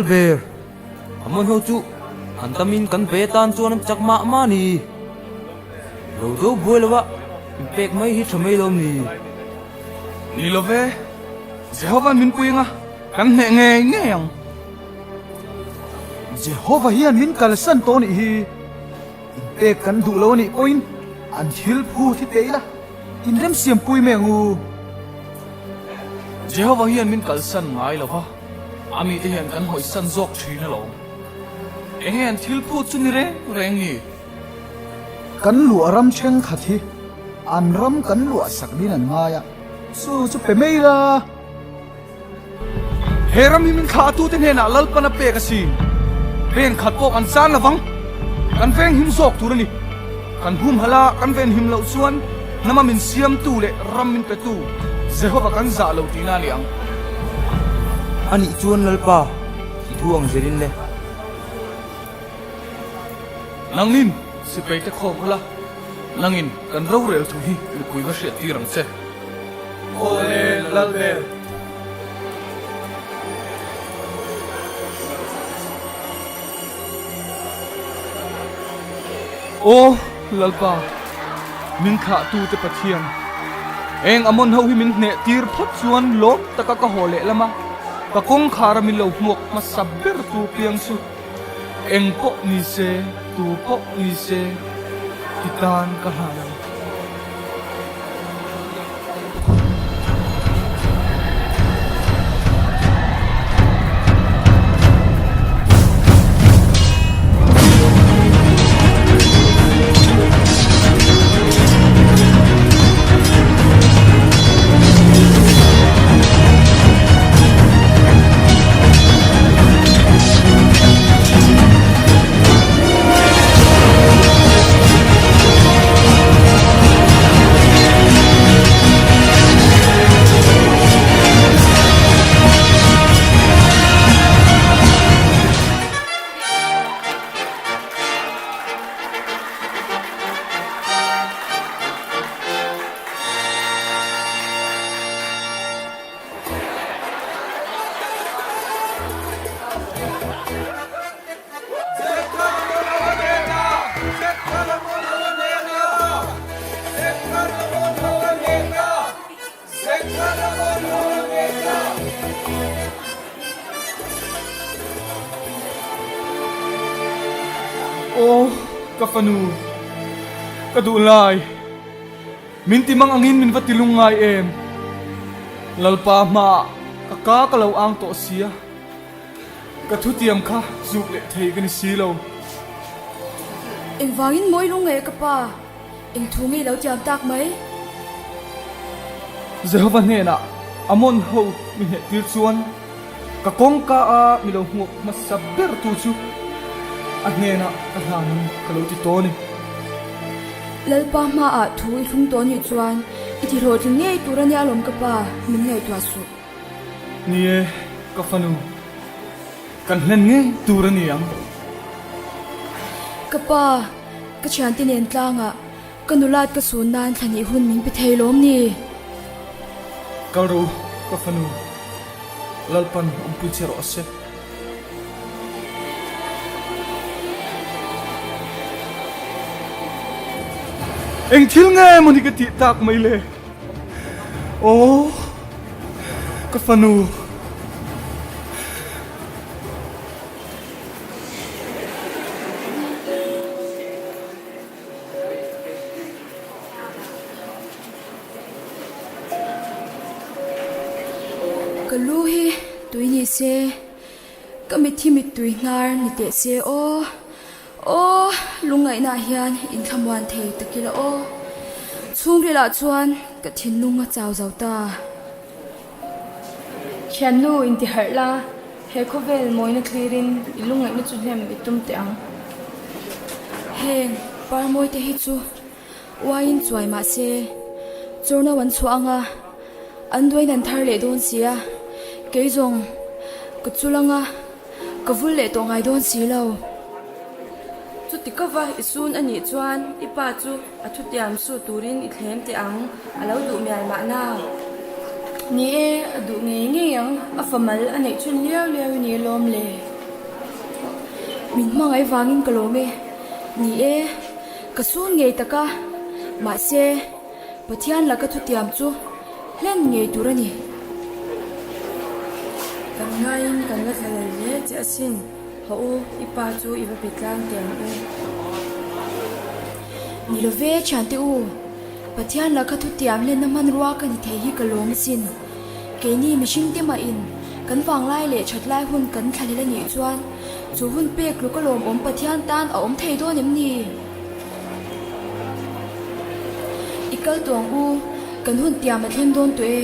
Lalber, Amon ho chu an tamin kan ve atan chuan an chak mah mah a ni. Lo do buai lo a, inpek mai hi tha mai lo ni. Ni lo ve, Jehova'n min pui anga kan hneh ngei ngei ang. Jehova hian min kalsan tawh nih hi. Inpek kan duh lo a nih pawhin an thil phut hi pe ila, inremsiampui mai ang u. Jehova hian min kalsan ngai lo va, a mite hian kan hawisan zawk thin alawm. Enge an thil phut chu ni reng reng ni? Kan luah ram thenkhat hi an ram kan luah sak din an ngai a, chu chu pe mai la. He ram hi min thlahtute hnenah Lalpan a pek asin. Pen khat pawh kan chan lovang. Kan venghim zawk tur a ni. Kan humhalh a, kan venhim loh chuan hnama min siamtu leh ram min petu Jehova kan zah lo tihna a ni ang. A nih chuan Lalpa, i thu ang zelin le. Nangnin sipaite khawm ula, nangin kan rorel thu hi mipui va hriattir ang che. Awle Lalber. Aw Lalpa, min thlahtute Pathian, eng Amon ho hi min hneh tir phawt chuan lawm taka ka haw leh lam a, ka kawngkhara min lo hmuak hmasa ber tu piang chu eng pawh ni se, tu pawh ni se ti tan ka hlan ang. Aw ka fanu, ka duh lai. Min ti mang angin min va ti lung ngai em? Lalpa hmaah ka ka ka lo ang tawh sia. Ka thutiam kha zuk leh thei ka ni si lo. Engvangin mawi lung nge ka pa? Eng thu nge i lo tiam tak mai? Jehova hnenah Amon ho mi hneh tir chuan ka kawngka a mi lo hmuak hmasa ber tu chu a hnenah ka hlanin ka lo ti tawh a ni. Lalpa hmaah thu i thlung tawh nih chuan i ti hlawhtling ngei tur a nia lawm ka pa, min ngaihtuah suh. Ni e, ka fanu, kan hlen ngei tur a ni ang. Ka pa, ka thiante nen tlangah ka nulat ka sun nan thla hnih hun min pe thei lawm ni? Kal ru, ka fanu, Lalpan awmpui che rawh se. Eng thil nge maw ni ka tih tak mai le? Aw, ka fanu. Ka lu hi tui ni se, ka mitthi mittui hnar ni teh se aw. Aw, lungngaihnaah hian inthlamuan thei tak ila aw. Chhungrilah chuan ka thinlung a chau zo ta. Thiannu intiharh la, he khawvel mawina thlirin i lungngaihna chu hnem i tum teh ang. Heng parmawi te hi chu uaiin chuai mah se, chawrno an chhuah ang a, an duain an thar leh dawn si a, kei zawng ka chul ang a, Ka vul leh tawh ngai dawn si lo. Chuti ka va i sun a nih chuan i pa chu a thutiam su turin i thlem teh ang, a lo duh mial mahna. Ni e, a duh ngei ngei ang, a fa mal a neih chhun liau liau i ni alawm le. Min hmangaih vangin ka lawm e. Ni e, ka sun ngei tak a, mahse, Pathian laka thutiam chu hlen ngei tur a ni. Kan ngaiin kan la thla lel hle che asin. Haw u, i pa chu i va pe tlang teh ang u. Ni lo ve, thiante u, Pathian laka thutiam hlenna hmanrua ka ni thei hi ka lawm asin. Keini mihring te mahin kan vanglai leh thatlai hun kan thlahlel a nih chuan chu hun pek tluk a lawmawm Pathian tan a awm thei dawn em ni? I kal tawh ang u, kan hun tiam a thleng dawn tawh e.